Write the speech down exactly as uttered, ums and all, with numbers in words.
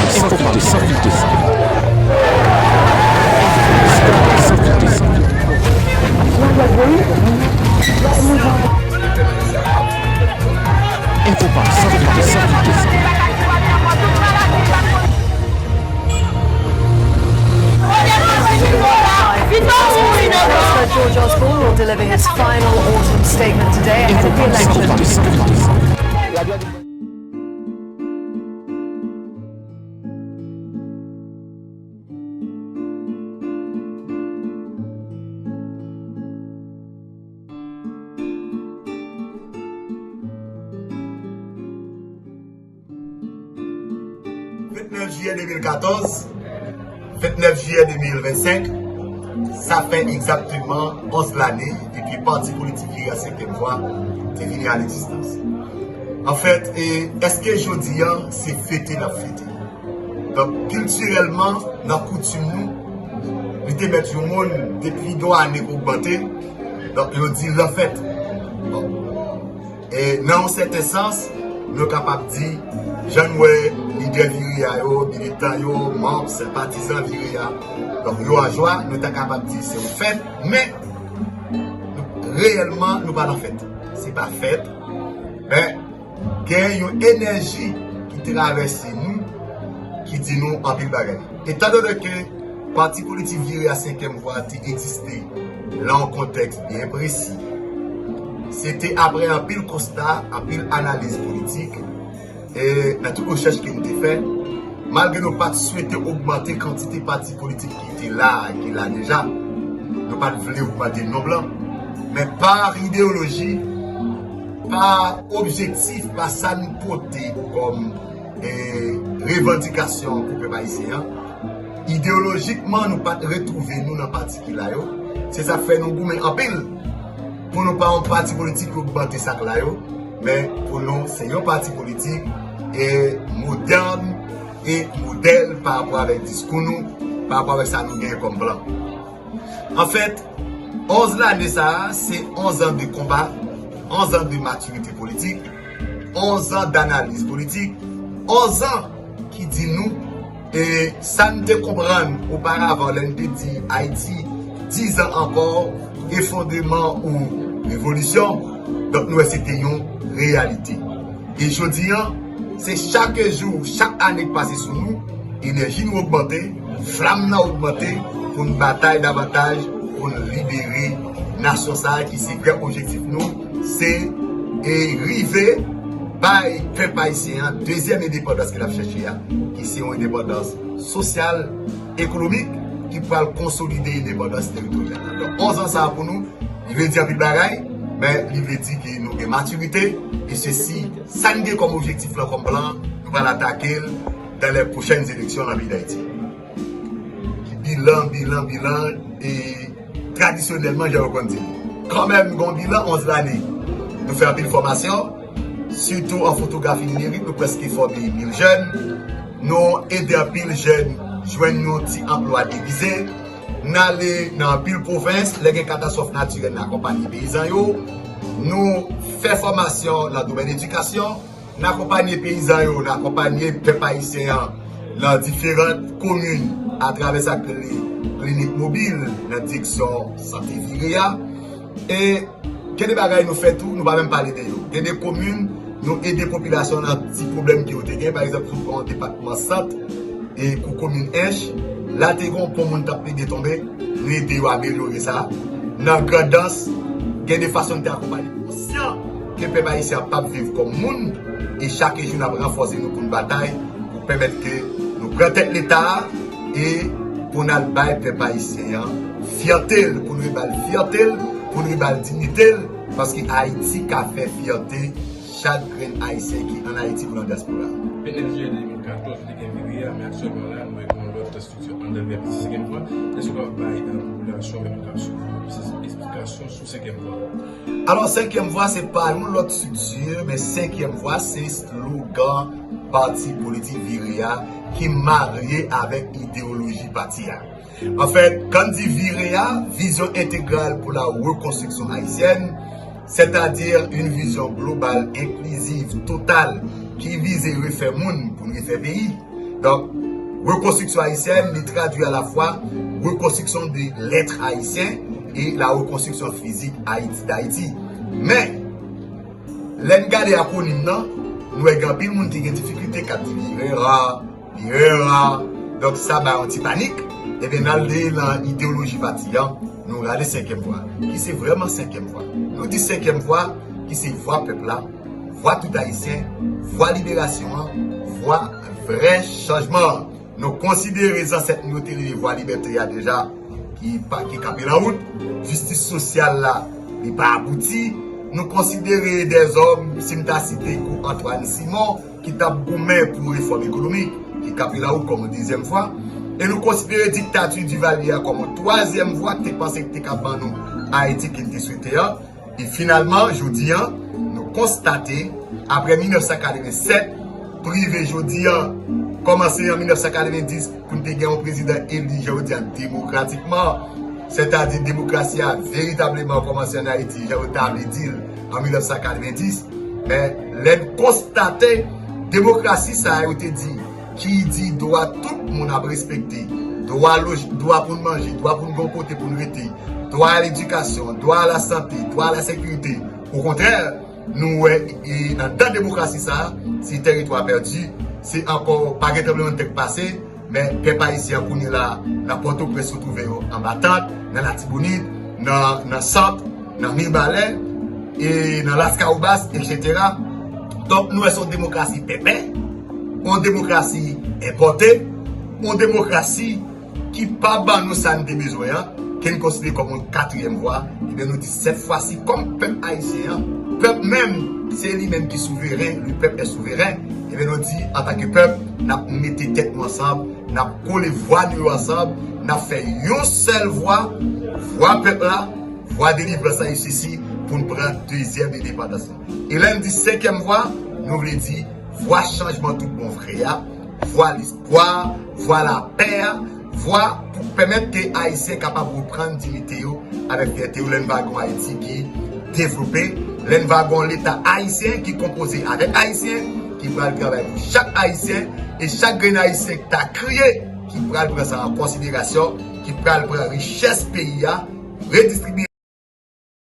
San filtre, san filtre. Info pa, san filtre, san filtre. George Osborne will deliver his final autumn statement today ahead of the election. Vennèf jiyè de mil katòz, vennèf jiyè de mil vennsenk, sa fè egzakteman onz lane depi pati politik Vire a Senkyèm Vwa te vini a legzistans. Anfèt, e, èske jodi a se fete n ap fete? Donk, kiltirèlman, nan koutim nou, li te mèt yon moun, depi gen yon ane k ogmante, donk, yo di lanfèt. Bon. E nan yon sèten sans, nou kapab di, jan n wè lidè Vire a yo, militan yo, manm, senpatizan Vire a, donk, yo an jwa, nou ta kapab di se yon fèt, men, nou, reyèlman, nou pa nan fèt. Se pa fèt, men, gen yon enèji ki travèse nou, ki di nou anpil bagay. Etandone ke pati politik Vire a Senkyèm Vwa te egziste nan yon kontèks byen presi, se te aprè anpil konsta, anpil analiz politik, e nan tout rechèch ke m te fè, malgre nou pa t swete ogmante kantite pati politik ki te la, ki la deja, nou pa t vle ogmante nonb lan, men pa ideyoloji, pa objektif, pa sa n pote kòm, e, revandikasyon pou pèp ayisyen an, ideyolojikman, nou pa t retwouve nou nan pati ki la yo. Se sa k fè nou goumen anpil pou nou pa yon pati politik ki ogmante sa k la yo, men pou nou, se yon pati politik, e, modèn e modèl pa rapò avèk diskou nou, pa rapò avèk sa nou genyen kòm plan. Anfèt, onz lane sa a, se onz an de konba, onz an de matirite politik, onz an danaliz politik, onz an ki di nou, e, sa n te konprann oparavan lè n te di Ayiti, diz an ankò, efondreman ou revolisyon, donk nou wè se te yon reyalite. E jodi a, se chak jou, chak ane k pase sou nou, enèji nou ogmante, flam nan ogmante pou n batay davantaj, pou n libere nasyon sa a ki se vrè objektif nou, se, e, rive bay pèp ayisyen an dezyèm endepandans ke l ap chèche a, ki se yon endepandans sosyal, ekonomik, ki pral konsolide endepandans teritoryal la. Donk, onz an sa a pou nou, li vle di anpil bagay, men li vle di ke nou gen matirite, e se si sa n gen kòm objektif lan, kòm plan, nou pral atake l dans les prochaines élections nan peyi Dayiti. Bilan, bilan, bilan, e tradisyonèlman, jan yo konn di l. Kanmenm, gen yon bilan onz lane. Nou fè anpil fòmasyon, sitou an fotografi nimerik, nou prèske fòme mil jèn. Nou ede anpil jèn jwenn yon ti anplwa devize. N ale nan anpil pwovens, lè gen katastwòf natirèl, n akonpanye peyizan yo. Nou fè fòmasyon nan domèn edikasyon, n akonpanye peyizan yo, n akonpanye pèp ayisyen an nan diferan komin atravè sa k rele klinik mobil nan direksyon sante Vire a. E gen de bagay nou fè tou, nou pa menm pale de yo. Gen de komin, nou ede popilasyon nan ti pwoblèm ke yo te gen. Pa egzanp, si w pran depatman Sant, e kou komin Ench, la te gen yon pon moun t ap plede tonbe, nou ede yo amelyore sa. Nan Grandans, gen de fason n te akonpanye. Konsyan ke pèp ayisyen an p ap viv kòm moun, e chak jou n ap ranfòse nou pou n batay, pou pèmèt ke nou pran tèt Leta a, e pou n al bay pèp ayisyen an fyète l, pou n rive ba l fyète l, pou n rive ba l diyite l, paske Ayiti ka fè fyète chak grenn ayisyen ki ann Ayiti ou nan dyaspora. Vennèf jiyè de mil katòz, ou te gen Vire a, men aktyèlman la, nou gen yon lòt estrikti anndan Senkyèm Vwa. Èske w kapab bay, e, popilasyon menm k ap swiv nou plis esplikasyon sou Senkyèm Vwa? Alò, Senkyèm Vwa, se pa yon lòt estrikti, men Senkyèm Vwa, se slogan pati politik Vire a ki marye avèk ideyoloji pati a. Anfèt, kan n di Vire a, vizyon entegral pou la rekonstriksyon ayisyèn, sètadi yon vizyon global, enkliziv, total, ki vize refè moun pou n refè peyi. Donk, rekonstriksyon ayisyèn, li tradui alafwa rekonstriksyon de lèt ayisyen e la rekonstriksyon fizik Ayiti, Dayiti. Men, lè n gade akwonim nan, nou wè gen anpil moun ki gen difikilte k ap di li rera, li rera. Donk, sa ba yon ti panik. Ebyen, n al de nan ideyoloji pati an, nou rale senkyèm vwa, ki se vrèman senkyèm vwa. Nou di senkyèm vwa, ki se vwa pèp la, vwa tout Ayisyen, vwa liberasyon an, vwa vrè chanjman an. Nou konsidere zansèt nou yo te rele vwa libète a deja, ki pa, ki kanpe nan wout. Jistis sosyal la, li pa abouti. Nou konsidere dèzòm, si m ta site kou Antoine Simon, ki t ap goumen pou refòm ekonomik, ki kanpe nan wout kòm yon dezyèm vwa. E nou konsidere diktati Duvalier a kòm yon twazyèm vwa ki te panse ki te ka ban nou Ayiti ke n te swete an. E finalman, jodi an, nou konstate, apre mil nèf san katrevennsèt, pou rive jodi an, kòmanse an mil nèf san katrevendis, pou n te gen yon prezidan eli, jan yo di a, demokratikman, sètadi demokrasi a veritableman kòmanse ann Ayiti, jan yo ta vle di l an mil nèf san katrevendis. Men, lè n konstate demokrasi sa a yo te di, ki di dwa tout moun ap respekte, dwa loj, dwa pou n manje, dwa pou n gen yon kote pou n rete, dwa a ledikasyon, dwa a la sante, dwa a la sekirite. Okontrè, nou wè, e, anndan demokrasi sa a, se tèritwa pèdi, se ankò pa gen tranblemanntè k pase, men pèp ayisyen an kounye la, nan Pòtoprens, yo twouve yo anba tant, nan Latibonit, nan, nan Sant, nan Mibalè, e nan Laskawobas, etsetera. Donk, nou wè se yon demokrasi pèpè, yon demokrasi enpòte, yon demokrasi ki pa ban nou sa n te bezwen an, ke n konsidere kòm yon katriyèm vwa, ebyen nou di sèt fwa si, kòm pèp ayisyen an, pèp menm, se li menm ki souveren, le peuple est souverain, ebyen nou di, antanke pèp, n ap mete tèt nou ansanm, n ap kole vwa nou yo ansanm, n ap fè yon sèl vwa, vwa pèp la, vwa delivrans la, e sesi pou n pran dezyèm endepandans lan. E lè n di senkyèm vwa, nou vle di vwa chanjman tout bon vre a, vwa lespwa, vwa lapè a, vwa pou pèmèt ke Ayisyen kapab reprann diyite yo avèk fyète yo lè n va gen yon Ayiti ki devlope, lè n va gen yon Leta ayisyen ki konpoze avèk Ayisyen, ki pral travay pou chak Ayisyen, e chak grenn Ayisyen ki ta kriye, ki pral pran sa an konsiderasyon, ki pral pran richès peyi a, redistribiye